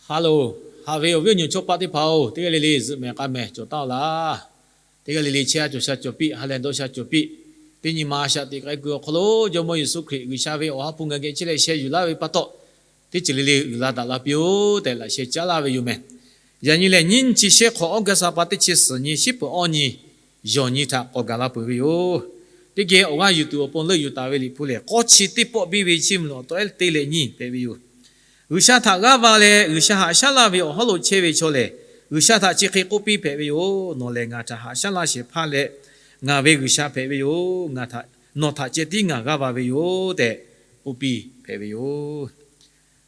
Ha loˬ, haꞈ ve awˬ viˉ awˬ nyi chaw paˆ teˇ hpaˍ-oˬ, teˇ g'aˇ le le zuhꞈ mehˍ k'a mehˍ cawˬ taˍ-oˬ laˇ. Teˇ g'aˇ le le chehˇ-a cawˬ sha cawˬ piˇ, ha lehˬ dawˇ sha cawˬ piˇ. Teˇ nyi ma a shaꞈ teꞈ k'ai kuiˬ awˬ hk'aw lo Jawˇmawˇ Yeˍsuˆ Hkriꞈ G'uiˬsha ve awˬ ha hpu ngaˬ geh chehˇ leh sheh yuˬ laˇ ve pa taw, teˇ ceuˬ le le uiˍ la daꞈ la piˇ-oˆ tehꞈ laꞈ sheh caˉ laˇ ve yoˬ mehˍ. Yaꞈ nyi lehˬ, nyiˇ chi shehˆ hk'awꞈ August ha pa teˇ chi suhˍ nyi, shiˉ peuˍ awˇ nyi, yawˬ nyi htaꞈ k'awꞈ gaˬ la peuˬ ve yoˬ. Teˇ geh awˬ g'aˇ yuˬ tuˬ awˬ pon leuˆ yuˬ taˍ ve Liꞈ hpu lehˬ, k'awˇ chi teˇ pawˆ biˇ ve chiˇ mvuh awˬ tawˉ ehˉ teˇ leh nyiˇ hpehꞈ ve yoˬ. G'uiˬsha htaꞈ g'aˇ va leh G'uiˬsha haꞈ shaˉ laˇ ve awˬ hawˉ lo chehˇ ve chaw lehˬ, G'uiˬsha htaꞈ chi hk'e k'oˆ piˇ hpehꞈ ve yoˬ. Nawˬ lehˬ ngaˬ htaꞈ haꞈ shaˉ laˇ shehˍ hpaˇ leh, ngaˬ ve G'uiˬsha hpehꞈ ve yoˬ. Nawˬ htaꞈ ceh tiˉ ngaˬ g'aˇ va ve yoˬ tehꞈ k'oˆ piˇ hpehꞈ ve yoˬ.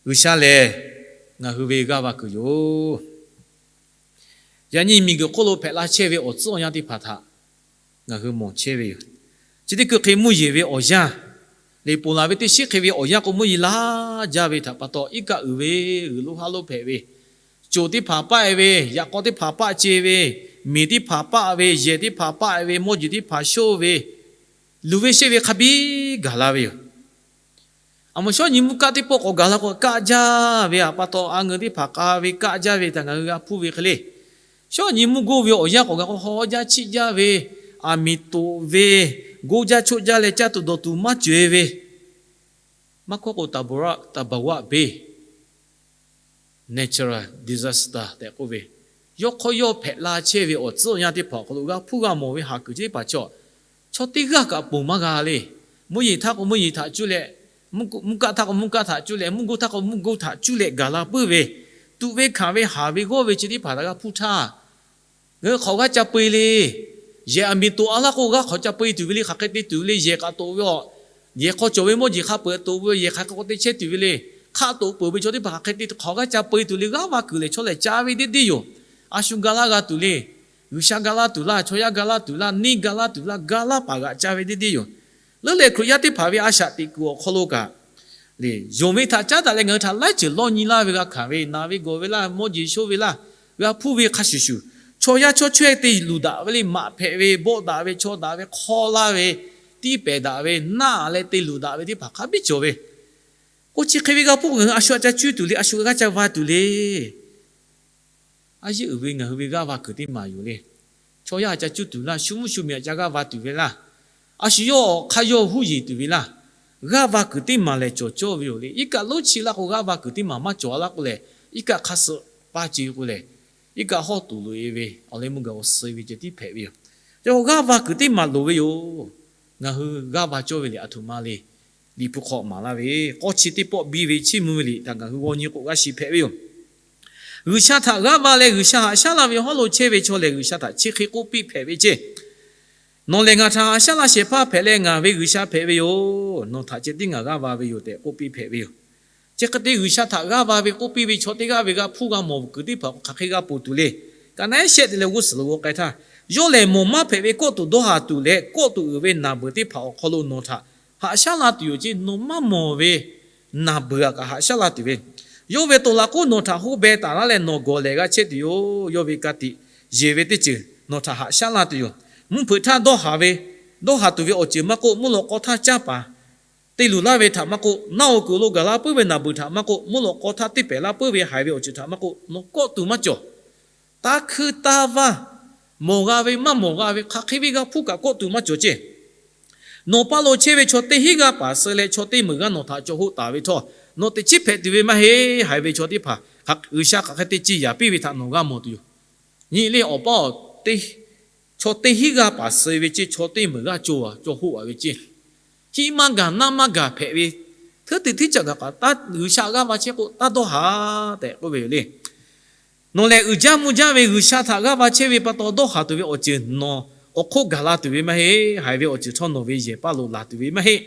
G'uiˬsha lehˬ ngaˬ hui ve g'aˇ va kuiˬ yoˬ. Yaꞈ nyi miˬguiˬ hk'oˆ lo hpehꞈ la chehˇ ve awˬ tcuhˉ awˬ yanˇ teˇ hpaˍ htaꞈ ngaˬ hui mawˬ chehˇ ve yoˬ. Chi teˇ kuiˬ hk'e mvuhˇ yeˬ ve awˬ yanˇ, liꞈ ponˬ laˬ ve teˇ shiˉ hk'e ve awˬ yanˇ k'o, mvuhˇ yeˬ laˇ jaˇ ve htaꞈ pa taw, iˉ kaˆ uiˍ ve, g'uiˬ lonˉ haˉ lonˉ hpehꞈ ve, coˬ teˇ hpaˍ paˆ-e ve, yaꞈ k'aw teˇ hpaˍ paˆ ce ve, miˬ teˇ hpaˍ paˆ ve, yehˬ teˇ hpaˍ paˆ-e ve, mawˇ jeˬ teˇ hpaˍ shonˇ ve, luˬ ve sheˆ ve hk'a biˇ gaˬ la ve yoˬ. A mawˬ shawˉ nyi mvuhˇ kaˆ teˇ pawˆ k'awꞈ gaˬ la k'o, kaˆ jaˇ ve htaꞈ pa taw, a ngeuˍ teˇ hpaˍ k'a ve kaˆ jaˇ ve htaꞈ ngaˬ hui g'a hpuˇ ve hk'e le. Shawˉ nyi mvuhˇ goˇ ve awˬ yanˇ k'awꞈ gaˬ k'o, haw jaˇ chiˆ jaˇ ve, aˬ miˍ toꞈ ve, goˇ jaˇ choˆ jaˇ leh caˇ tuˬ dawˬ tuˬ maˇ cawˬ-e ve, maˇ hkawˇ k'o, သဘာဝ beˇ, natural disaster tehꞈ k'oˆ ve, yawˇ hk'awˇ yawˇ hpehꞈ la chehˇ ve awˬ tcuhˉ awˬ yanˇ teˇ hpaˍ awˬ hk'aw lo g'a hpuˇ g'a mawˬ ve haˍ kuiˬ chi teˇ hpaˍ chaw, chaw teˇ g'aˇ kaꞈ ponˬ maˇ g'a le. Mvuhˇ yeˬ htaˇ k'o mvuhˇ yeˬ htaꞈ cuˇ leh, mvuhˇ kaˆ htaˇ k'o mvuhˇ kaˆ htaꞈ cuˇ leh, mvuhˇ goˇ htaˇ k'o mvuhˇ goˇ htaꞈ cuˇ leh gaˬ la puiˉ ve, tuꞈ ve hkanˍ ve haˍ ve g'awˇ ve chi teˇ hpaˍ htaꞈ g'a hpuˇ htaˇ, ngaˬ hui hk'awꞈ g'aˇ ca peu-e le. Yehˬ aˬ miˍ toꞈ-a laˇ k'o, g'aˇ hk'awꞈ ca peu-e tuˬ ve le, hk'aˬ hk'e te tuˬ ve le, yehˬ k'aꞈ toꞈ ve a, yehˬ hk'aw cawˬ ve mawˇ jeˬ hk'a peu-eˬ toꞈ ve, yehˬ hk'aˬ hk'e k'o te chehˇ tuˬ ve le, hk'aˆ toꞈ peuˬ ve chaw teˇ hpaˍ hk'aˬ hk'e te hk'awꞈ g'aˇ ca peu-e tuˬ le, g'aˇ va kuiˬ lehˬ chaw lehˬ ca ve deˇ deˇ yoˬ. A shu ga laˇ g'a tuˬ le. G'uiˬsha ga laˇ tuˬ laˇ, chaw yaˇ ga laˇ tuˬ laˇ, neˇ ga laˇ tuˬ laˇ, ga laˇ paˍ g'aꞈ ca ve deˇ deˇ yoˬ. Leuˉ leh Hkriꞈ yaˇ teˇ hpaˍ ve a shaꞈ teꞈ kuiˬ awˬ hk'aw lo kaꞈ, yonˍ ve htaꞈ caˉ daꞈ leh ngaˬ hui htaꞈ laiˉ ceuˬ lawˇ nyi laˇ ve g'a hkanˍ ve, naˬ ve gawˬ ve laˇ, mawˇ jeˬ shonˇ ve laˇ, g'a hpuˇ ve hk'a shuˍ shuˍ, chaw yaˇ chaw chaweh te luˬ daꞈ ve le, maꞈ hpehꞈ ve, bawˆ daꞈ ve, chaw daꞈ ve, hk'aw laˇ ve, tiˇ pehˍ daꞈ ve, naˆ leh te luˬ daꞈ ve teˇ hpaˍ hk'a biˇ cawˬ ve k'o, chi hk'e ve g'a hpuˇ ngaˬ hui a shu a ca cuˇ tuˬ le, a shu g'a ca va tuˬ le. A yeˇ uiˍ ve ngaˬ hui ve g'aˇ va kuiˬ teˇ maˬ yoˬ le. Chaw yaˇ a ca cuˇ tuˬ laˇ, shu mvuhˇ shu miˬ a ca g'aˇ va tuˬ ve laˇ, a shu yawˇ awˬ hk'aˇ yawˇ huˉ yeˬ tuˬ ve laˇ, g'aˇ va kuiˬ teˇ maˬ lehˬ cawˬ cawˇ ve yoˬ le. Iˉ kaˆ lonˉ chi laˇ k'o, g'aˇ va kuiˬ teˇ maˬ maˇ cawˬ-a laˇ k'o lehˬ, iˉ kaˆ hk'aˇ suh paˇ ce k'o lehˬ, iˉ kaˆ hawˇ toꞈ loꞈ-e ve awˬ leh mvuhˇ gaˬ awˬ suh ve ceh tiˉ hpehꞈ ve yoˬ. G'aˇ va kuiˬ teˇ maˬ loˍ ve yoˬ. Ngaˬ hui g'aˇ va cawˇ ve liꞈ a htoꞈ ma le. Liꞈ hpu hk'aw maˍ laˇ ve, k'awˇ chi teˇ pawˆ biˇ ve chiˇ mvuh ve liꞈ htaꞈ ngaˬ hui g'aw nyi k'o g'a shiˍ hpehꞈ ve yoˬ. G'uiˬsha htaꞈ g'aˇ va leh G'uiˬsha haꞈ shaˉ laˇ ve hawˉ lo chehˇ ve chaw lehˬ, G'uiˬsha htaꞈ chi hk'e k'oˆ piˇ hpehꞈ ve ceˇ, Nawˬ lehˬ ngaˬ htaꞈ haꞈ shaˉ laˇ shehˍ hpaˇ hpehꞈ leh ngaˬ ve G'uiˬsha hpehꞈ ve yoˬ. Nawˬ htaꞈ ceh tiˉ ngaˬ g'aˇ va ve yoˬ tehꞈ k'oˆ piˇ hpehꞈ ve yoˬ. Chi hk'e te G'uiˬsha htaꞈ g'aˇ va ve k'oˆ piˇ ve chaw teˇ g'aˇ ve g'a hpuˇ g'a mawˬ kuiˬ teˇ hpaˍ hk'aˬ hk'e g'a ponˬ tuˬ le. Kaꞈ naˉ shehˆ te leh g'uˇ suhˍ lo g'aw k'ai htaˇ, yawˇ lehˬ mawˬ maˇ hpehꞈ ve kawˆ tuˬ dawˇ haˍ tuˬ leh kawˆ tuˬ uiˍ ve naˬ beuˬ teˇ hpaˍ awˬ hk'aw lo nawˬ htaꞈ haꞈ shaˉ la tuˬ yoˬ ceˇ. Nawˬ maˇ mawˬ ve naˬ beuˬ htaꞈ kaꞈ haꞈ shaˉ la tuˬ ve, yawˇ ve tawˍ laꞈ k'oˆ nawˬ htaꞈ hoˆ beh taˍ laˇ leh nawˬ gawˬ lehˬ g'a chehˇ tuˬ yoˬ. Yawˇ ve ka tiꞈ yeˬ ve teˇ ceuˬ nawˬ htaꞈ haꞈ shaˉ la tuˬ yoˬ. Mvuhˇ hpeuꞈ htaˇ dawˇ haˍ ve, dawˇ haˍ tuˬ ve awˬ ceuˬ maˇ k'oˆ, mvuhˇ lawꞈ k'aw htaˇ caˇ paˍ te luˬ laˇ ve htaꞈ maˇ k'oˆ, naˆ oˬ kuiˬ lo gaˬ la puiˉ ve naˬ beuˬ htaꞈ maˇ k'oˆ, mvuhˇ lawꞈ k'aw htaˇ teˇ pehˍ laˇ puiˉ ve haiˬ ve awˬ ceuˬ htaꞈ maˇ k'oˆ, nawˬ kawˆ tuˬ maˇ cawˬ. Taˇ hkuiˇ taˇ vaˇ, mawˬ g'a ve maˇ mawˬ g'a ve hk'aˬ hk'e ve g'a hpuˇ kaꞈ kawˆ tuˬ maˇ cawˬ ceˇ. Nawˬ paˇ lo chehˇ ve chaw teˇ hinˉ g'aˇ paˍ suh leh chaw teˇ meunˍ g'aˇ nawˬ htaꞈ cawˬ hoˆ taˍ ve htawˇ, nawˬ teꞈ chiˉ hpehꞈ tuˬ ve maˇ heˆ. Haiˬ ve chaw teˇ hpaˍ G'uiˬsha hk'aˬ hk'e te ciˇ yaˍ piˇ ve htaꞈ nawˬ g'a mawˬ tuˬ yoˬ. Nyi le awˬ paˇ, chaw teˇ hinˉ g'aˇ paˍ suh ve ceˇ, chaw teˇ meunˍ g'aˇ cawˬ cawˬ hoˆ a ve ceˇ. Hiˆ maˇ gaˬ naˆ maˇ gaˬ hpehꞈ ve, hteˇ te hteˇ caꞈ gaˬ kaꞈ G'uiˬsha g'aˇ va chehˇ k'o taˇ dawˇ haˍ tehꞈ k'oˆ ve yoˬ le. Nawˬ lehˬ uiˍ jaˇ mvuh jaˇ ve G'uiˬsha htaꞈ g'aˇ va chehˇ ve pa taw dawˇ haˍ tuˬ ve awˬ ceuˬ nawˬ awˬ hk'oˆ gaˬ la tuˬ ve maˇ heˆ. Haiˬ ve awˬ ceuˬ htawˇ nawˬ ve yehˬ paˇ lo laˬ tuˬ ve maˇ heˆ.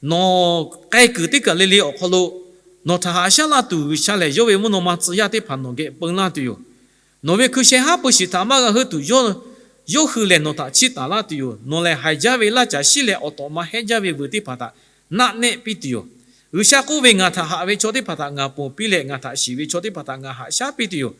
Nawˬ k'ai kuiˬ teˇ kaˬ le le awˬ hk'aw lo nawˬ htaꞈ haꞈ shaˉ laˇ tuˬ G'uiˬsha lehˬ, yawˇ ve mvuhˇ naw ma tcuh yaˇ teˇ hpaˍ nawˬ geh peu laˇ tuˬ yoˬ. Nawˬ ve hkui sheh haˉ pui shiˍ htaꞈ maˇ g'a heuˆ tuˬ, yawˇ hui lehˬ nawˬ htaꞈ chiˇ taˍ laˇ tuˬ yoˬ. Nawˬ lehˬ haiˬ jaˇ ve laˇ caˬ shiˉ leh awˬ tawꞈ ma hehnˇ jaˇ ve vuiˬ teˇ hpaˍ htaꞈ naˆ nehˆ piˇ tuˬ yoˬ. G'uiˬsha k'oˆ ve, Ngaˬ htaꞈ haꞈ ve chaw teˇ hpaˍ htaꞈ ngaˬ ponˬ piˇ leh ngaˬ htaꞈ shiˍ ve chaw teˇ hpaˍ htaꞈ ngaˬ haꞈ shaˉ piˇ tuˬ yoˬ.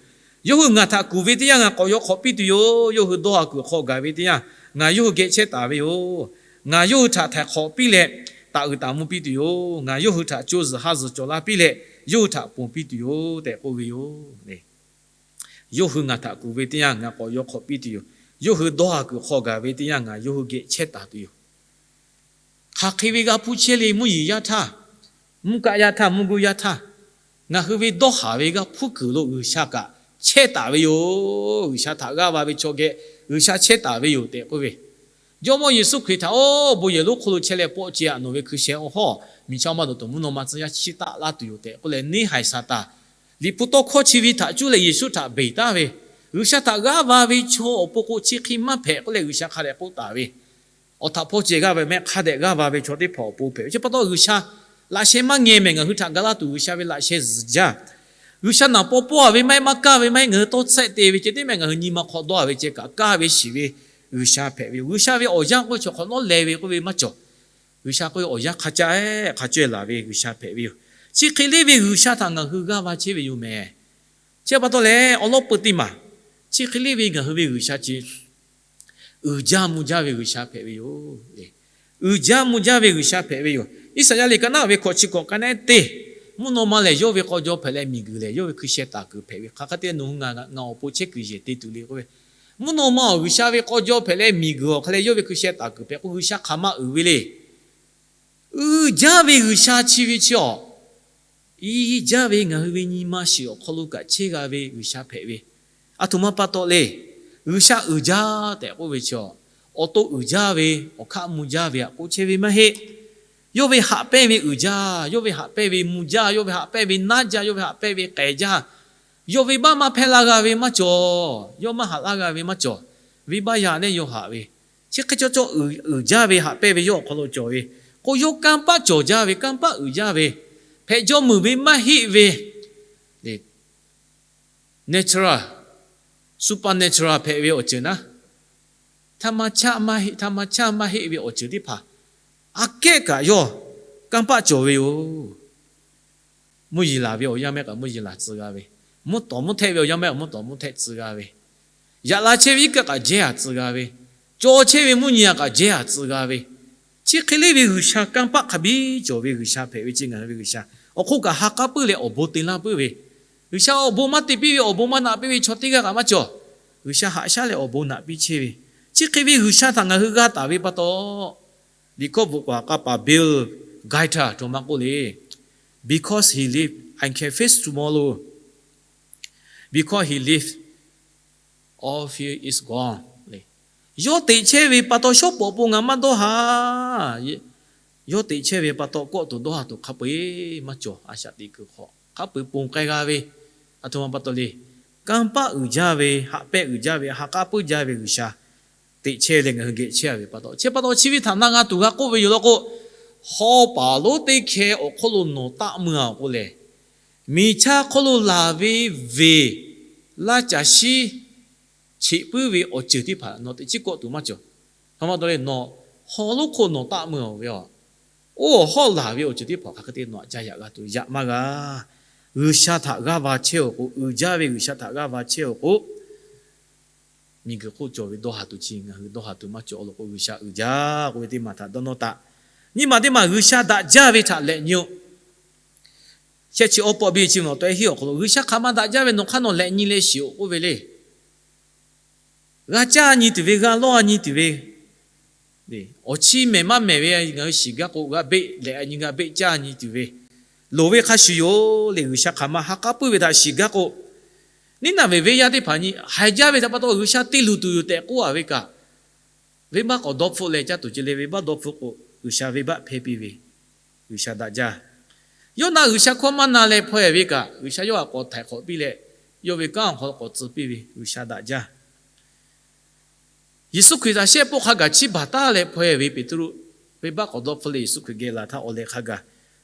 Yawˇ hui ngaˬ htaꞈ kuˬ ve teˇ yanˇ ngaˬ k'awꞈ yaw hk'awꞈ piˇ tuˬ yoˬ. Yawˇ hui dawˇ haˍ kuiˬ hk'aw gaˬ ve teˇ yanˇ ngaˬ yawˇ hui geh chehˇ taˍ ve yoˬ. Ngaˬ yawˇ hui htaꞈ htaiˍ hk'awꞈ piˇ leh taˍ uiˍ taˍ mvuh piˇ tuˬ yoˬ. Ngaˬ yawˇ hui htaꞈ co zuhˬ ha zuhˬ cawˬ la piˇ leh yawˇ hui htaꞈ ponˬ piˇ tuˬ yoˬ tehꞈ k'oˆ ve yoˬ. Yawˇ hui ngaˬ htaꞈ kuˬ ve teˇ yanˇ ngaˬ k'awꞈ yaw hk'awꞈ piˇ tuˬ yoˬ. Yawˇ hui dawˇ haˍ kuiˬ hk'aw gaˬ ve teˇ yanˇ ngaˬ yawˇ hui geh chehˇ taˍ tuˬ yoˬ. Hk'aˬ hk'e ve g'a hpuˇ chehˇ le, mvuhˇ yeˬ yaˇ htaˇ, mvuhˇ kaˆ yaˇ htaˇ, mvuhˇ guˇ yaˇ htaˇ, ngaˬ hui ve dawˇ haˍ ve g'a hpuˇ kuiˬ lo G'uiˬsha kaꞈ chehˇ taˍ ve yoˬ. G'uiˬsha htaꞈ g'aˇ va ve chaw geh G'uiˬsha chehˇ taˍ ve yoˬ tehꞈ k'oˆ ve, Jawˇmawˇ Yeˍsuˆ Hkriꞈ htaꞈ awˬ bon yehˬ lonˉ hk'oˆ lo chehˇ leh pawˆ ce a nawˬ ve hkui sheh awˬ hawˉ miˬ chaˇ maˇ dawˬ tuˬ mvuhˇ naw ma tcuh yaˇ chiˇ taˆ laˇ tuˬ yoˬ tehꞈ k'oˆ leh, neˇ haiˬ Saˍtanˍ Liꞈ hpu tawˇ hkawˇ chi ve htaꞈ cuˇ leh Yeˍsuˆ htaꞈ beˬ taˍ ve, G'uiˬsha htaꞈ g'aˇ va ve chaw awˬ pon k'o chi hk'e maˇ hpehꞈ k'oˆ leh G'uiˬsha hk'a dehꞈ k'oˆ taˍ ve, awˬ htaꞈ hpawˇ ceh g'aˇ ve mehˆ hk'a dehꞈ g'aˇ va ve chaw teˇ hpaˍ awˬ pon hpehꞈ ve. Chi pa taw G'uiˬsha laꞈ sheh maˇ ngeh mehˍ, ngaˬ hui htaꞈ ga laˇ tuˬ G'uiˬsha ve laꞈ sheh zuhˬ jaˇ. G'uiˬsha naˍ paw pawˆ a ve maˇ heˆ, maˇ kaˇ ve maˇ heˆ, ngaˬ hui tawˇ tsuhˆ te ve ceh teˇ mehˆ ngaˬ hui nyi ma hk'aw dawˇ a ve ceh kaꞈ kaˇ ve shiˍ ve G'uiˬsha hpehꞈ ve yoˬ. G'uiˬsha ve awˬ yanˇ k'oˆ ve chaw hk'awꞈ nawˉ leh ve k'oˆ ve maˇ cawˬ. G'uiˬsha k'oˆ ve awˬ yanˇ hk'a caˇ hk'a caweh laˬ ve G'uiˬsha hpehꞈ ve yoˬ. Chi hk'e le ve G'uiˬsha htaꞈ ngaˬ hui g'aˇ va chehˇ ve yoˬ mehˍ. Chi pa taw leh awˬ lawn peuˬ teˇ maˬ, chi hk'e le ve ngaˬ hui ve G'uiˬsha chi uiˍ jaˇ mvuh jaˇ ve G'uiˬsha hpehꞈ ve yoˬ. Uiˍ jaˇ mvuh jaˇ ve G'uiˬsha hpehꞈ ve yoˬ. Iˉsaˍyaˆ liꞈ ka naˆ ve hkawꞈ chi hkawꞈ ka naˆ teˇ, mvuhˇ naw ma lehˬ yawˇ ve k'aw jaw hpehꞈ leh miˬguiˬ lehˬ yawˇ ve hkui sheh taˍ kuiˬ hpehꞈ ve hk'a hk'e te nawˬ hui ngaˬ awˬ pon chehˇ kuiˬ yehˬ te tuˬ le k'oˆ ve, mvuhˇ naw ma awˬ G'uiˬsha ve k'aw jaw hpehꞈ leh miˬguiˬ awˬ hk'a leh yawˇ ve hkui sheh taˍ kuiˬ hpehꞈ k'o G'uiˬsha hk'aˬ ma uiˍ ve le. Uiˍ jaˇ ve G'uiˬsha chi ve chi awˬ, i jaˇ ve ngaˬ hui ve nyi ma shiˍ awˬ hk'aw lo kaꞈ chehˇ g'a ve G'uiˬsha hpehꞈ ve. Aˬ htoꞈ ma pa taw le. G'uiˬsha uiˍ jaˇ tehꞈ k'oˆ ve chi awˬ, awˬ to uiˍ jaˇ ve, awˬ hkaˆ mvuh jaˇ ve htaꞈ k'oˆ chehˇ ve maˇ heˆ. Yawˇ ve haꞈ pehnˇ ve uiˍ jaˇ, yawˇ ve haꞈ pehnˇ ve mvuh jaˇ, yawˇ ve haꞈ pehnˇ ve naˉ jaˇ, yawˇ ve haꞈ pehnˇ ve k'ehˬ jaˇ. Yawˇ venˇbaˆ maˇ hpehˇ laˇ g'a ve maˇ cawˬ, yawˇ maˇ haꞈ laˇ g'a ve maˇ cawˬ. Venˇbaˆ yaˇ nehˇ yawˇ haꞈ ve, chi hk'e cawˇ cawˇ uiˍ jaˇ ve haꞈ pehnˇ ve yawˇ awˬ hk'aw lo cawˬ ve, k'o yawˇ kanˇ paˆ cawˬ jaˇ ve, kanˇ paˆ uiˍ jaˇ ve, hpehꞈ jaw meuˍ ve maˇ heˆ ve, natural, supernatural hpehꞈ ve awˬ ceuˬ naˉ, ธรรมชาติ maˇ heˆ, ธรรมชาติ maˇ heˆ ve awˬ ceuˬ teˇ hpaˍ aꞈ kehˉ kaꞈ yawˇ kanˇ paˆ cawˬ ve yoˬ. Mvuhˇ yeˬ laˬ ve awˬ yanˇ mehˆ kaꞈ mvuhˇ yeˬ laˬ tcuh g'a ve, mvuhˇ tawˍ mvuhˇ htehˆ ve awˬ yanˇ mehˆ kaꞈ mvuhˇ tawˍ mvuhˇ htehˆ tcuh g'a ve, yaꞈ la chehˇ ve iˉ kaˆ kaꞈ jehˇ aˬ tcuh g'a ve, caw chehˇ ve mvuhˇ nyi a kaꞈ jehˇ aˬ tcuh g'a ve, chi hk'e le ve G'uiˬsha kanˇ paˆ hk'a biˇ cawˬ ve G'uiˬsha hpehꞈ ve chi ngaˬ hui ve G'uiˬsha awˬ hk'oˆ kaꞈ ha k'aˉ puiˉ leh awˬ bon te laˇ puiˉ ve, G'uiˬsha awˬ bon maˇ te piˇ ve, awˬ bon maˇ naꞈ piˇ ve chaw teˇ g'aˇ kaꞈ maˇ cawˬ. G'uiˬsha haꞈ shaˉ leh awˬ bon naꞈ piˇ chehˇ ve, chi hk'e ve G'uiˬsha htaꞈ ngaˬ hui g'a taˍ ve pa taw, because ဘုရားက ပါ Bill Gaither အ htoꞈ ma k'oˆ le, because he live, I can face tomorrow, because he live, all fear is gone. Yawˇ teꞈ chehˇ ve pa taw shawˉ pawˍ pon ngaˬ maˇ dawˇ haˍ. Yawˇ teꞈ chehˇ ve pa taw kawˆ tuˬ dawˇ haˍ tuˬ hk'a peu-eˬ maˇ cawˬ. A shaꞈ teꞈ kuiˬ hk'aw hk'a peu-eˬ ponˬ k'ai g'a ve, aˬ htoꞈ ma pa taw le, kanˇ paˆ uiˍ jaˇ ve, haꞈ pehnˇ uiˍ jaˇ ve, ha k'aˉ puiˉ jaˇ ve G'uiˬsha teꞈ chehˇ leh ngaˬ hui geh chehˇ ve pa taw, chi pa taw chi ve htaꞈ na g'a tuˬ g'a k'oˆ ve yoˬ law k'o, haw paˍ lonˉ teˇ hkeh awˬ hk'oˆ lo nawˬ taˆ mui a k'o lehˬ, miˬ chaˇ hk'oˆ lo laˬ ve veˬ laˇ caˬ shiˉ cheꞈ puiˉ ve awˬ ceuˬ teˇ hpaˍ nawˬ teꞈ chiˉ kawˆ tuˬ maˇ cawˬ. Hk'aˬ ma taw leh nawˬ haw lonˉ hk'oˆ nawˬ taˆ mui a ve, oˇ hawˉ laˬ ve awˬ ceuˬ teˇ hpaˍ hk'aˬ hk'e te nawˬ aꞈ ca yaꞈ g'a tuˬ yaꞈ maˇ g'a. G'uiˬsha htaꞈ g'aˇ va chehˇ-oˬ k'o, uiˍ jaˇ ve G'uiˬsha htaꞈ g'aˇ va chehˇ-oˬ k'o, miˬguiˬ hk'oˆ cawˬ ve dawˇ haˍ tuˬ chi ngaˬ hui dawˇ haˍ tuˬ maˇ cawˬ law k'o, G'uiˬsha uiˍ jaˇ k'oˆ ve teˇ maˬ htaꞈ dawˇ nawˇ taꞈ. Nyiˇ maˬ teˇ maˬ G'uiˬsha daꞈ jaˇ ve htaꞈ lehꞈ nyi-oˬ. Shehˆ chi awˬ pawˆ biˇ chi nawˬ tawˆ-e hiˉ awˬ hk'aw lo G'uiˬsha hk'aˬ ma daꞈ jaˇ ve nawˬ hk'aˇ nawˬ lehꞈ nyi leh shiˍ-oˬ k'oˆ ve le. G'a caˇ nyi tuˬ ve, g'a lawˇ nyi tuˬ ve, awˬ chiˇ mehˍ maˇ mehˍ ve ngaˬ hui shiˍ gaˇ k'o, g'a beˆ lehꞈ nyi, g'a beˆ caˇ nyi tuˬ ve, loˍ ve hk'a shuˍ yoˬ le. G'uiˬsha hk'aˬ ma ha k'aˉ puiˉ ve htaꞈ shiˍ gaˇ k'o, Niˉnaˍveˍ venˇ yaˇ teˇ hpaˍ nyi haiˬ jaˇ ve htaꞈ pa taw G'uiˬsha te luˬ tuˬ yoˬ tehꞈ k'oˆ a ve kaꞈ, venˇbaˆ k'awꞈ dawˇ hpfuhˆ leh caˇ tuˬ ceh le. Venˇbaˆ dawˇ hpfuhˆ k'o, G'uiˬsha venˇbaˆ hpehˇ piˇ ve, G'uiˬsha daꞈ jaˇ. Yoˇnaˆ G'uiˬsha hkawˇ maˇ na leh hpaw-e ve kaꞈ, G'uiˬsha yawˇ htaꞈ k'awꞈ htaiˍ hk'awꞈ piˇ leh, yawˇ ve kanˉ awˬ hk'aw lo k'awꞈ tcuh piˇ ve, G'uiˬsha daꞈ jaˇ. Yeˍsuˆ Hkriꞈ htaꞈ shehˆ pawˆ hk'a gaˬ chiˇ baˬ taˉ leh hpaw-e ve Peˍtruˆ, venˇbaˆ k'awꞈ dawˇ hpfuhˆ leh Yeˍsuˆ Hkriꞈ geh laˬ htaˇ awˬ leh hk'a gaˬ,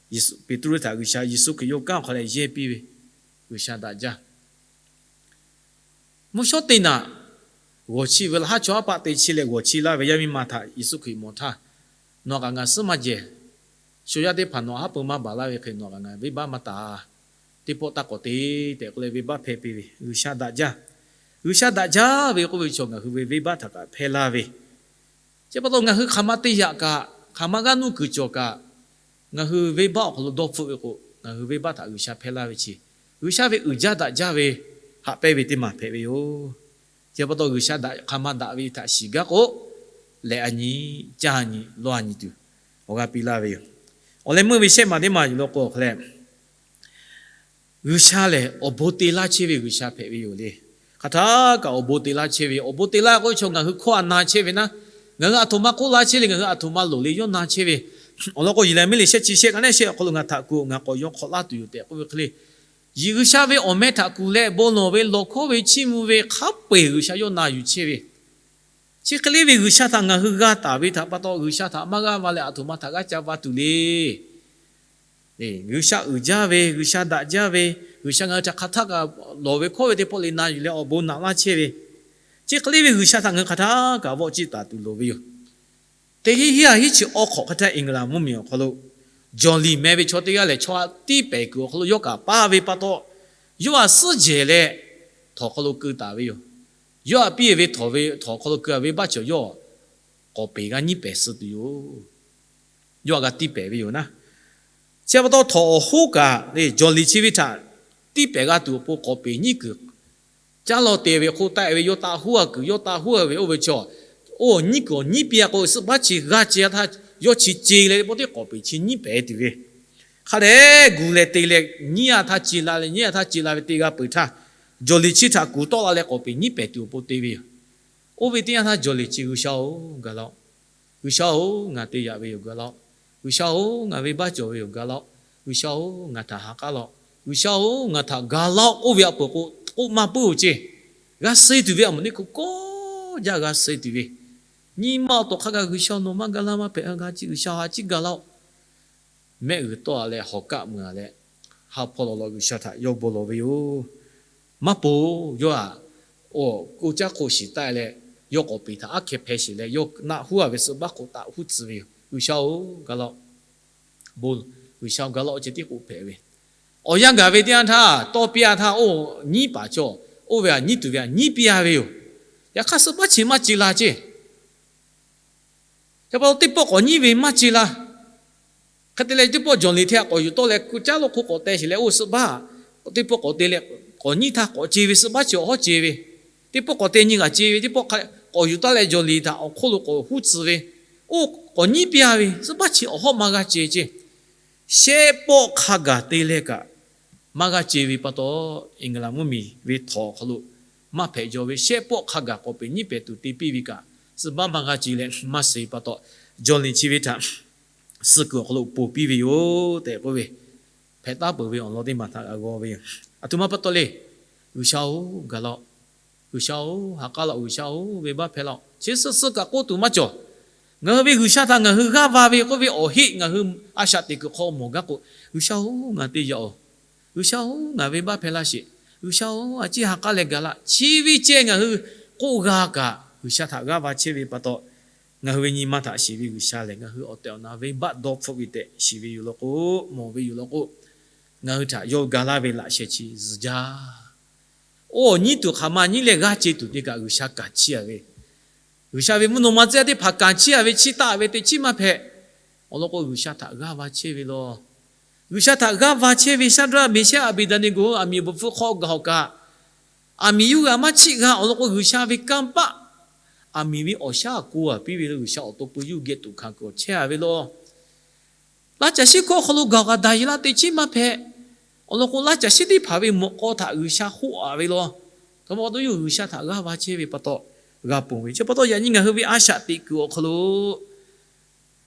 Peˍtruˆ htaꞈ G'uiˬsha, Yeˍsuˆ Hkriꞈ yawˇ kanˉ awˬ hk'aw leh yehˇ piˇ ve, G'uiˬsha daꞈ jaˇ. Mvuhˇ shawˉ teˇ naꞈ g'awˬ chi ve laˬ haˉ chaw haˉ paˆ te chi leh g'awˬ chi laˇ ve yaˇ miˇ ma htaꞈ Yeˍsuˆ Hkriꞈ mawˬ htaˇ, nawˬ kaꞈ ngaˬ suhˉ maˇ jehˬ. Shu yaˇ teˇ hpaˍ nawˬ haˉ pui maˇ baˬ laˇ ve hk'e nawˬ kaꞈ ngaˬ venˇbaˆ maˇ taˍ. Teˇ pawˆ taˇ k'awꞈ te tehꞈ k'oˆ leh venˇbaˆ hpehˇ piˇ ve, G'uiˬsha daꞈ jaˇ. G'uiˬsha daꞈ jaˇ ve k'oˆ ve chaw ngaˬ hui ve venˇbaˆ htaꞈ kaꞈ hpehˇ laˇ ve, chi pa taw ngaˬ hui hk'aˬ ma te yaꞈ kaꞈ, hk'aˬ ma g'aˇ nuˇ kuiˬ cawˬ kaꞈ, ngaˬ hui venˇbaˆ awˬ hk'aw lo dawˇ hpfuhˆ ve k'o, ngaˬ hui venˇbaˆ htaꞈ G'uiˬsha hpehˇ laˇ ve chi, G'uiˬsha ve uiˍ jaˇ daꞈ jaˇ ve haꞈ pehnˇ ve teˇ maˬ hpehꞈ ve yoˬ. Chi pa taw G'uiˬsha daꞈ hk'aˬ ma daꞈ ve htaꞈ shiˍ gaˇ k'o, lehˬ a nyi, caˇ a nyi, lawˇ a nyi tuˬ awˬ g'aˇ piˇ laˇ ve yoˬ. Awˬ leh meuˇ ve shehˆ maˬ teˇ maˬ yuˬ law k'o, awˬ hk'aw leh G'uiˬsha lehˬ awˬ bon te laˇ chehˇ ve G'uiˬsha hpehꞈ ve yoˬ le. Hk'aˬ htaˇ kaꞈ awˬ bon te laˇ chehˇ ve, awˬ bon te laˇ k'oˆ ve chaw ngaˬ hui hkawˇ a na chehˇ ve naˉ, ngaˬ hui aˬ htoꞈ ma k'oˆ laˇ chehˇ le, ngaˬ hui aˬ htoꞈ ma loˍ le yawˇ na chehˇ ve. Awˬ lawn k'o, Yeˍraˍmiˆ liꞈ shehˆ chi shehˆ ka neˉ shehˆ awˬ hk'aw lo ngaˬ htaꞈ kuˬ, ngaˬ k'awꞈ yaw hk'awꞈ laˇ tuˬ yoˬ tehꞈ k'oˆ ve hk'e le, G'uiˬsha ve awˬ meh htaꞈ kuˬ leh bon lawˬ ve lawˬ hkawˇ ve chiˇ mvuh ve hk'a peu-eˬ G'uiˬsha yawˇ na yuˬ chehˇ ve. Chi hk'e le ve G'uiˬsha htaꞈ ngaˬ hui g'a taˍ ve htaꞈ pa taw, G'uiˬsha htaꞈ maˇ g'aˇ va leh aˬ htoꞈ ma htaꞈ g'aˇ ca va tuˬ le. G'uiˬsha uiˍ jaˇ ve, G'uiˬsha daꞈ jaˇ ve, G'uiˬsha ngaˬ hui htaꞈ hk'aˬ htaˇ kaꞈ lawˬ ve hkawˇ ve teˇ pawˆ le na yuˬ leh awˬ bon naꞈ laˇ chehˇ ve, chi hk'e le ve G'uiˬsha htaꞈ ngaˬ hui hk'aˬ htaˇ kaꞈ vawˆ ciˇ taˍ tuˬ loˍ ve yoˬ. Teˇ hinˉ hiˉ a hiˉ chi awˉ hk'awꞈ hk'aˬ htaˇ England mvuhˇmiˬ awˬ hk'aw lo John Lee meh ve chaw teˇ g'aˇ lehˬ, chaw htaꞈ tiˇ pehˍ kuiˬ awˬ hk'aw lo yawˇ kaꞈ paˇ ve pa taw, yawˇ htaꞈ suhˉ jehˬ leh htawnˍ hk'aw lo keu taˍ ve yoˬ. Yawˇ htaꞈ piˇ ve htawnˍ hk'aw lo keu a ve baˆ cawˬ yawˇ k'awˍ peˍ g'aˇ nyiˉ pehˍ suh tuˬ yoˬ. Yawˇ htaꞈ g'a tiˇ pehˍ ve yoˬ naˉ. Chi pa taw htawnˍ awˬ hoˉ kaꞈ John Lee chi ve htaꞈ tiˇ pehˍ g'a tuˬ awˬ pon k'awˍ peˍ nyiˉ kuiˬ caˉ law te ve hk'oˆ taˆ ve, yawˇ taˆ huˉ a kuiˬ, yawˇ taˆ huˉ a ve oˇ ve chaw, oˇ nyiˉ kuiˬ awˬ nyiˉ piˇ a k'o, suhˆ baˆ chi g'a ce a htaˇ yawˇ chi ce leh teˇ pawˆ teˇ k'awˍ peˍ chi nyiˉ pehˍ tuˬ ve. Hk'a dehꞈ gu leh te leh nyiˉ a htaˇ ce la leh nyiˉ a htaˇ ce la ve te g'a peuˬ htaˇ, John Lee chi htaꞈ kuˬ tawˆ la leh k'awˍ peˍ nyiˉ pehˍ tuˬ awˬ pon te ve yoˬ. Oˇ ve teˇ yanˇ htaˇ John Lee chi, G'uiˬsha-oˬ, ga laˇ-oˆ. G'uiˬsha-oˬ, ngaˬ te yaꞈ ve yoˬ, ga laˇ-oˆ. G'uiˬsha-oˬ, ngaˬ venˇbaˆ cawˬ ve yoˬ, ga laˇ-oˆ. G'uiˬsha-oˬ, ngaˬ htaꞈ ha k'aˉ laˇ-oˆ. G'uiˬsha-oˬ, ngaˬ htaꞈ ga laˇ-oˆ k'oˆ ve a peuˬ k'o, k'oˆ maˇ puiˉ-oˬ ceˇ. G'a suh tuˬ ve a moˍ neˇ hk'u kawˇ jaˇ g'a suh tuˬ ve, nyi ma awˬ tawˍ hk'a gaˬ G'uiˬsha nawˬ maˇ ga laˇ maˇ hpehꞈ, g'a ciˇ, G'uiˬsha ha ciˉ ga laˇ-oˆ. Mehˆ g'uiˬ tawˆ a leh hawˬ kaˆ mui a leh, ha hpawˇ lawˬ lawꞈ G'uiˬsha htaꞈ yawˇ bon lawˬ ve yoˬ. Maˇ poˬ, yawˇ aꞈ, oˇ, k'oˆ caˉ hk'oˆ shiˍ taˆ leh, yawˇ k'awˍ peˍ htaꞈ aˉ hkeh hpeh shiˍ leh, yawˇ naˆ huˉ a ve suhˆ baˆ hk'oˆ taˆ huˉ tcuh ve yoˬ. G'uiˬsha-oˬ, ga laˇ-oˆ. Bon, G'uiˬsha-oˬ, ga laˇ-oˆ ceh tiˉ k'oˆ hpehꞈ ve. Awˬ yanˇ gaˬ ve teˇ yanˇ htaˇ, tawˇ piˇ a htaˇ, oˇ, nyiˉ paˍ chaw, oˇ ve aꞈ nyiˉ tuˬ ve aꞈ nyiˉ piˇ a ve yoˬ. Yaꞈ hk'aˇ suhˆ baˆ chi maˇ ce la ceˇ. Chi pa taw teˇ pawˆ k'awꞈ nyiˉ ve maˇ ce la. Hk'e te leh teˇ pawˆ John Lee hteˇ k'awꞈ yuˬ tawˆ leh ku caˉ lo hk'oˆ k'awꞈ te sheˍ leh, oˇ suhˆ baˆ teˇ pawˆ k'awꞈ te leh, k'awꞈ nyiˉ htaˇ k'awꞈ ce ve, suhˆ baˆ chi awˬ hawˉ ce ve, teˇ pawˆ k'awꞈ te nyi g'aꞈ ce ve, teˇ pawˆ k'awꞈ yuˬ taˉ leh John Lee htaꞈ awˬ hk'oˆ lo k'awꞈ huˉ tcuh ve, oˇ k'awꞈ nyiˉ piˇ a ve, suhˆ baˆ chi awˬ hawˉ maˇ g'a ce ceˇ. Shehˆ pawˆ hk'a gaˬ te leh kaꞈ maˇ g'a ce ve pa taw, England mvuhˇmiˬ ve htawnˍ awˬ hk'aw lo maˇ hpehꞈ jaw ve, shehˆ pawˆ hk'a gaˬ k'awꞈ peˍ nyiˉ pehˍ tuˬ te piˇ ve kaꞈ, suhˆ baˆ maˇ g'a ce leh maˇ suh pa taw, John Lee chi ve htaꞈ suh kuiˬ awˬ hk'aw lo ponˬ piˇ ve yoˬ tehꞈ k'oˆ ve, hpehꞈ taˉ peuˬ ve awˬ lawn teˇ maˬ htaꞈ g'a g'aw ve yoˬ. Aˬ htoꞈ ma pa taw le. G'uiˬsha-oˬ, ga laˇ-oˆ. G'uiˬsha-oˬ, ha k'aˉ laˇ-oˆ. G'uiˬsha-oˬ, venˇbaˆ hpehˇ laˇ-oˆ. Chi suh suh kaꞈ k'oˆ tuˬ maˇ cawˬ. Ngaˬ hui ve G'uiˬsha htaꞈ ngaˬ hui g'aˇ va ve k'oˆ ve awˬ heˆ ngaˬ hui a shaꞈ teꞈ kuiˬ hk'aw mawˬ gaˇ k'o, G'uiˬsha-oˬ, ngaˬ te yaꞈ-oˬ. G'uiˬsha-oˬ, ngaˬ venˇbaˆ hpehˇ laˇ sheˍ. G'uiˬsha-oˬ, a ciˉ ha k'aˉ leh ga laˇ. Chi ve ceh ngaˬ hui k'oˆ g'a kaꞈ, G'uiˬsha htaꞈ g'aˇ va chehˇ ve pa taw, ngaˬ hui ve nyi ma htaꞈ shiˍ ve G'uiˬsha lehˬ, ngaˬ hui awˬ tehˬ awˬ na venˇbaˆ dawˇ hpfuhˆ ve tehꞈ shiˍ ve yoˬ law k'o, mawˬ ve yoˬ law k'o, ngaˬ hui htaꞈ yawˇ ga laˇ ve laꞈ sheh chi zuhˬ jaˇ. Oˇ awˬ nyiˉ tuˬ hk'aˬ ma nyiˉ leh g'aˇ ce tuˬ te kaꞈ G'uiˬsha kanˍ chiˇ a ve, G'uiˬsha ve mvuhˇ naw ma tcuh yaˇ teˇ hpaˍ kanˍ chiˇ a ve, chiˇ taˆ ve teˇ chiˉ maˇ hpehꞈ. Awˬ lawn k'o, G'uiˬsha htaꞈ g'aˇ va chehˇ ve law. G'uiˬsha htaꞈ g'aˇ va chehˇ ve Shaˍdraˆ, Meˍshaˆ, Aˍbeˍdaˍneˍgoˍ aˬ miˍ awˬ bon hpfuhˇ hk'aw gaˬ awˬ kaꞈ, aˬ miˍ yuˇ g'a maˇ chiˆ g'a. Awˬ lawn k'o, G'uiˬsha ve kanˇ paˆ aˬ miˍ ve awˬ shaˉ a ko a piˇ ve lo G'uiˬsha awˬ to peu yuˇ geh tuꞈ hkanˍ kuiˬ awˬ chehˇ a ve law. Laˇ caˬ shiˉ hkawˇ hk'aw lo gaˬ kaꞈ daꞈ yeˬ laˇ teˇ chiˉ maˇ hpehꞈ. Awˬ lawn k'o, laˇ caˬ shiˉ teˇ hpaˍ ve mawꞈ k'aw htaꞈ G'uiˬsha hoˆ a ve law. Hk'e pa taw, yawˇ G'uiˬsha htaꞈ g'aˇ va chehˇ ve pa taw g'a ponˬ ve. Chi pa taw, yaꞈ nyi ngaˬ hui ve a shaꞈ teꞈ kuiˬ awˬ hk'aw lo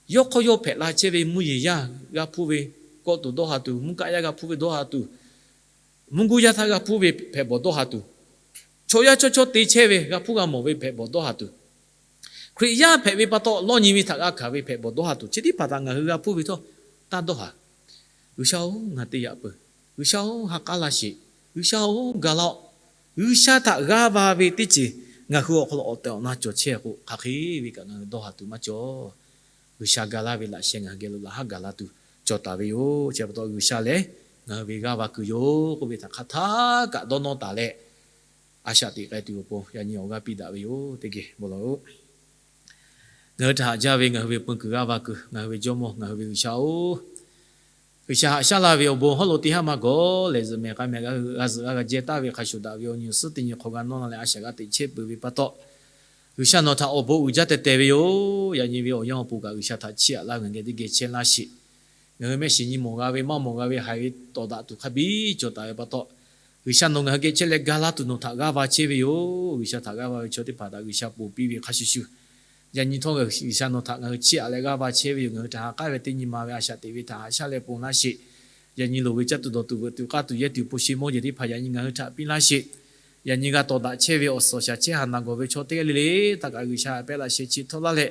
yawˇ hk'aw yawˇ hpehꞈ la chehˇ ve mvuhˇ yeˬ yaˇ g'a hpuˇ ve kawˆ tuˬ dawˇ ha tuˬ, mvuhˇ kaˆ yaˇ g'a hpuˇ ve dawˇ ha tuˬ, mvuhˇ guˇ yaˇ htaˇ g'a hpuˇ ve hpehꞈ bawˬ dawˇ ha tuˬ, chaw yaˇ chaw chaw te chehˇ ve g'a hpuˇ g'a mawˬ ve hpehꞈ bawˬ dawˇ ha tuˬ, Hkriꞈ yaˇ hpehꞈ ve pa taw lawˇ nyi ve htaꞈ g'a hkanˍ ve hpehꞈ bawˬ dawˇ ha tuˬ, chi teˇ hpaˍ htaꞈ ngaˬ hui g'a hpuˇ ve htawˇ, taˇ dawˇ ha. G'uiˬsha-oˬ, ngaˬ te yaꞈ peuˬ. G'uiˬsha-oˬ, ha k'aˉ laˇ sheˍ. G'uiˬsha-oˬ, ga laˇ-oˆ. G'uiˬsha htaꞈ g'aˇ va ve teˇ ceuˬ ngaˬ hui awˬ hk'aw lo awˬ tehˬ awˬ na cawˬ chehˇ k'o, hk'aˬ hk'e ve kaꞈ ngaˬ hui dawˇ ha tuˬ maˇ cawˬ. G'uiˬsha ga laˇ ve laꞈ sheh ngaˬ hui geh lo laꞈ haˉ gaˬ la tuˬ cawˬ taˍ ve yoˬ. Chi pa taw G'uiˬsha lehˬ ngaˬ hui ve g'aˇ va kuiˬ yoˬ k'oˆ ve htaꞈ hk'aˬ htaˇ kaꞈ dawˇ nawˇ taˍ leh, a shaꞈ teꞈ k'ai tuˬ awˬ pon yaꞈ nyi awˬ g'aˇ piˇ daꞈ ve yoˬ. Teˇ geh bon lawˬ-oˬ. Ngaˬ hui htaꞈ haꞈ jaˇ ve ngaˬ hui ve peu kuiˬ g'aˇ va kuiˬ, ngaˬ hui ve Jawˇmawˇ, ngaˬ hui ve G'uiˬsha-oˬ, G'uiˬsha haꞈ shaˉ laˇ ve awˬ bon hawˉ lo teˇ haˉ maˇ gawˬ lehˬ, zuhꞈ mehˍ k'ai mehˍ g'a zuhꞈ g'a g'a jehˇ taˍ ve hk'a shuˍ daꞈ ve awˬ nyi awˬ suhˉ teˇ nyi hk'aw g'a nawˇ la leh a shaꞈ g'a teꞈ chehˇ peuˬ ve pa taw, G'uiˬsha nawˬ htaꞈ awˬ bon uiˍ jaˇ teh teh ve yoˬ. Yaꞈ nyi ve awˬ yanˇ awˬ pon kaꞈ G'uiˬsha htaꞈ chiˇ aꞈ laˇ ngaˬ geh teˇ geh chehˇ laˇ sheˍ. Ngaˬ hui mehˆ shiˍ nyi mawˬ g'a ve maˇ mawˬ g'a ve haiˬ ve tawˍ daꞈ tuˬ hk'a biˇ cawˬ taˍ ve pa taw, G'uiˬsha nawˬ ngaˬ hui geh chehˇ leh ga laˇ tuˬ nawˬ htaꞈ g'aˇ va chehˇ ve yoˬ. G'uiˬsha htaꞈ g'aˇ va ve chaw teˇ hpaˍ htaꞈ G'uiˬsha ponˬ piˇ ve hk'a shuˍ shuˍ, yaꞈ nyi htawˇ G'uiˬsha nawˬ htaꞈ ngaˬ hui chiˇ aꞈ leh g'aˇ va chehˇ ve yoˬ. Ngaˬ hui htaꞈ ha k'aˉ ve teˇ nyi ma ve a shaꞈ teꞈ ve htaꞈ haꞈ shaˉ leh ponˬ laˇ sheˍ. Yaꞈ nyi loˍ ve caˇ tuˬ dawˬ tuˬ veuꞈ tuˬ k'aˇ tuˬ yehˇ tuˬ hpu shi mawˇ jeˬ teˇ hpaˍ yaꞈ nyi ngaˬ hui htaꞈ piˇ laˇ sheˍ. Yaꞈ nyi g'a tawˍ daꞈ chehˇ ve awˬ suhˍ awˬ shaˍ chehˇ haˍ naˬ gawˬ ve chaw teˇ g'aˇ le le htaꞈ kaꞈ G'uiˬsha pehˆ laꞈ sheh chi htawˇ laˇ leh,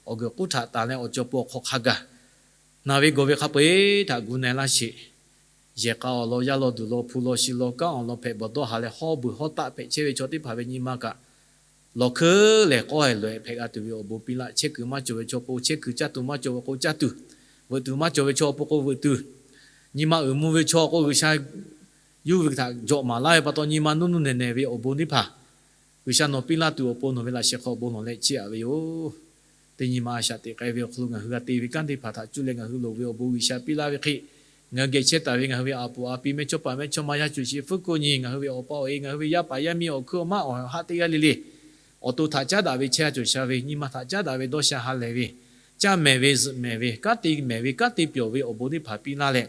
awˬ g'uiˬ k'uˉ htaꞈ tanˬ leh awˬ cawˬ pon awˬ hk'aw hk'a gaˬ naˬ ve gawˬ ve hk'a peu-eˬ htaꞈ gu na-e laˇ sheˍ. Yehˬ k'a awˬ lawn, yaˇ lawn, duˬ lawn, hpu lawn, shi lawn, kanˉ awˬ lawn hpehꞈ bawˬ dawˇ haˍ leh hawˉ beuˬ hawˉ taˆ hpehꞈ chehˇ ve chaw teˇ hpaˍ ve nyi ma kaꞈ lawˬ hkeuˉ lehˬ k'awˇ-e loꞈ-e hpehꞈ g'a tuˬ ve awˬ bon piˇ laˇ. Chehˇ kuiˬ maˇ cawˬ ve chaw pon chehˇ kuiˬ, caˇ tuˬ maˇ cawˬ ve k'o caˇ tuˬ, veuꞈ tuˬ maˇ cawˬ ve chaw pon k'o veuꞈ tuˬ, nyi ma uiˍ mvuh ve chaw k'o G'uiˬsha yuˇ ve htaꞈ jawꞈ maˍ laˇ ve pa taw, nyi ma nuˇ nuˇ nehˬ nehˬ ve awˬ bon teˇ hpaˍ G'uiˬsha nawˬ piˇ laˇ tuˬ awˬ pon nawˬ ve laꞈ sheh hk'aw bon lawˬ leh chiˇ aꞈ ve yoˬ. Teˇ nyi ma a shaꞈ teꞈ k'ai ve awˬ hk'aw lo ngaˬ hui g'a te ve kanˉ teˇ hpaˍ htaꞈ cuˇ leh ngaˬ hui loˍ ve awˬ bon G'uiˬsha piˇ laˇ ve hk'e, ngaˬ hui geh chehˇ taˍ ve ngaˬ hui ve a puˍ a pi, mehˇchawˇpaˍ mehˇchawˇma, yaˇ cuˬ chi fuˉ kuˆ nyi, ngaˬ hui ve awˬ pa awˬ e, ngaˬ hui ve yaˇ paˍ yaˇ miˇ, awˬ hkuiˉ awˬ maˇ awˬ haˆ teˇ g'aˇ le le, awˬ to htaꞈ caˉ daꞈ ve chehˇ a cawˬ sha ve, nyi ma htaꞈ caˉ daꞈ ve dawˇ sha ha lehˬ ve, caˇ mehˍ ve zuhꞈ mehˍ ve, kanˉ te mehˍ ve kanˉ te pyawˬ ve awˬ bon teˇ hpaˍ piˇ laˇ leh,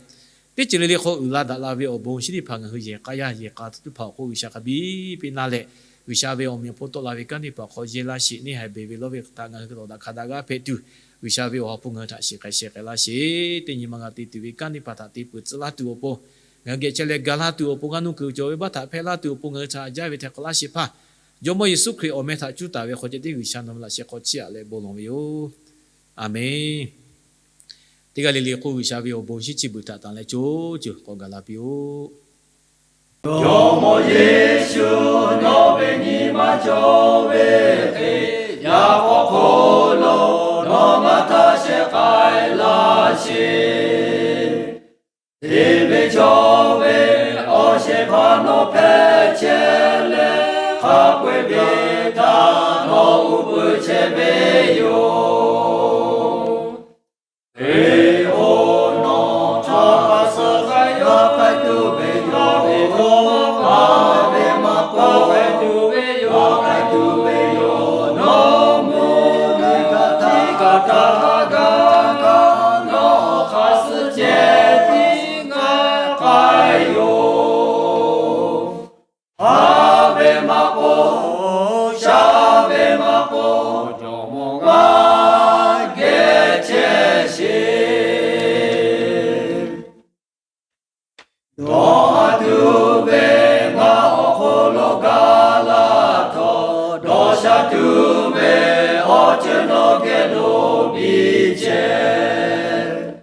teˇ ceuˬ le le hk'aw uiˍ la daꞈ la ve awˬ bon chi teˇ hpaˍ ngaˬ hui yehˬ k'a yaˇ yehˬ k'a teˇ hpaˍ awˬ hk'oˆ G'uiˬsha hk'a biˇ piˇ laˇ leh, G'uiˬsha ve awˬ meꞈ awˬ hponˇ tawˆ la ve kanˉ teˇ hpaˍ awˬ hk'aw yehˇ laˇ sheˍ. Neˇ haiˬ beˬ ve lawˇ ve htaꞈ ngaˬ hui htaꞈ dawˬ daꞈ hk'a daꞈ g'aˇ hpehꞈ tuˬ, G'uiˬsha ve awˬ ha hpu ngaˬ hui htaꞈ shiˍ k'ai sheh k'ai laˇ sheˍ. Teˇ nyi ma g'a te tuˬ ve kanˉ teˇ hpaˍ htaꞈ te peuˬ tcuh laˇ tuˬ awˬ pon, ngaˬ hui geh chehˇ leh ga laˇ tuˬ awˬ pon, g'a nuˇ kuiˬ cawˬ ve baˆ htaꞈ hpehˇ laˇ tuˬ awˬ pon ngaˬ hui htaꞈ haꞈ jaˇ ve htaꞈ k'awꞈ laˇ sheˍ hpaˇ, Jawˇmawˇ Yeˍsuˆ Hkriꞈ awˬ meh htaꞈ cuˇ taˍ ve hk'aw ceh tiˉ G'uiˬsha nawˬ ve laꞈ sheh hk'aw chiˇ aꞈ leh bon lawˬ ve yoˬ. A menˬ. Teˇ g'aˇ le le k'o G'uiˬsha ve awˬ bon shinˉ chi beuꞈ htaꞈ tanˬ leh co ceuˬ k'awꞈ gaˬ la piˇ-oˆ. Jawˇmawˇ Yeˍsuˆ nawˬ ve nyi ma cawˬ ve hk'e, yaꞈ k'aw hk'aw lo nawˬ ngaˬ htaꞈ sheh k'ai laˇ sheˍ. Te ve cawˬ ve awˬ shehˍ hpaˇ nawˬ hpehꞈ chehˇ leh, hk'a peu-eˬ ve htaꞈ nawˬ uˉ peunˍ chehˇ ve yoˬ. Hkriꞈ-oˬ, nawˬ htaꞈ suh k'ai tuˬ ve yoˬ. Hk'a ve maˇ k'oˆ, k'ai tuˬ ve yoˬ, k'ai tuˬ ve yoˬ. Nawˬ mvuhˇ miˬ kaꞈ htiˇ kaꞈ htaˇ kaꞈ kaꞈ, nawˬ hk'aˬ suh ceh tiˉ ngaˬ k'ai yoˬ. Haˉ ve maˇ k'oˆ, shaˉ ve maˇ k'oˆ, jawˇmawˇ ngaˬ geh chehˇ sheˍ. Dawˇ haˍ tuˬ ve ngaˬ awˬ hk'aw lo gaˬ la htawˇ, dawˇ sha tuˬ ve awˬ ceuˬ nawˬ geh lo biˇ chehˇ.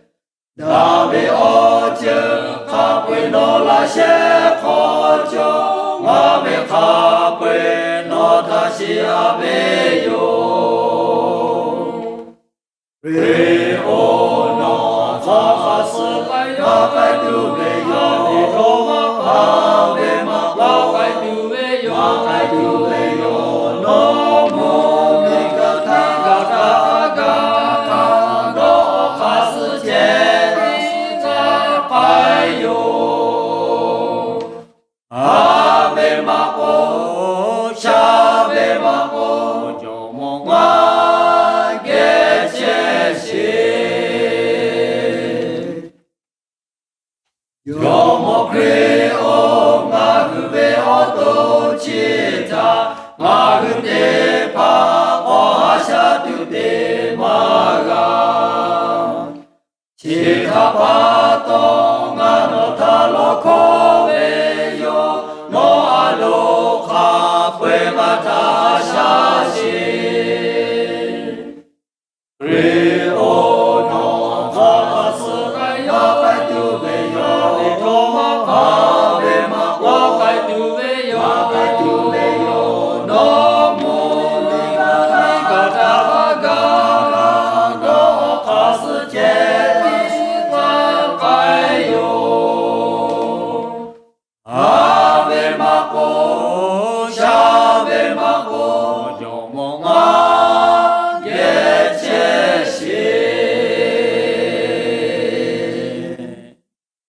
Daꞈ ve awˬ ceuˬ hk'a peu-eˬ nawˬ laꞈ sheh hk'aw cawˬ, ngaˬ ve hk'a peu-eˬ nawˬ htaꞈ shiˍ aꞈ ve yoˬ. Hkriꞈ-oˬ, nawˬ hk'aˬ suh k'ai tuˬ ve yoˬ. Haˉ ve maˇ k'oˆ, k'ai tuˬ ve yoˬ, k'ai tuˬ ve yoˬ. Nawˬ mvuhˇ miˬ kaꞈ htaˇ kaꞈ kaꞈ kaꞈ, nawˬ hk'aˬ suh ceh tiˉ ngaˬ k'ai yoˬ. Haˉ ve maˇ k'oˆ, shaˉ ve maˇ k'oˆ, jawˇmawˇ ngaˬ geh chehˇ sheˍ. Jawˇmawˇ Hkriꞈ-oˬ, ngaˬ hui ve awˬ to chi htaꞈ ngaˬ hui teˇ hpaˍ k'awꞈ haꞈ shaˉ tuˬ te maˇ g'a. Chi htaꞈ pa taw, ngaˬ nawˬ htaꞈ lawˬ hkawˇ ve yoˬ. Nawˬ a loˍ hk'a peu-eˬ ngaˬ htaꞈ shaˉ sheˍ. Hkriꞈ-oˬ, nawˬ hk'aˬ suh k'ai tuˬ ve yoˬ. Haˉ ve maˇ k'oˆ, k'ai tuˬ ve yoˬ, k'ai tuˬ ve yoˬ. Nawˬ mvuhˇ miˬ kaꞈ htaˇ kaꞈ kaꞈ, nawˬ hk'aˬ suh ceh tiˉ ngaˬ k'ai yoˬ.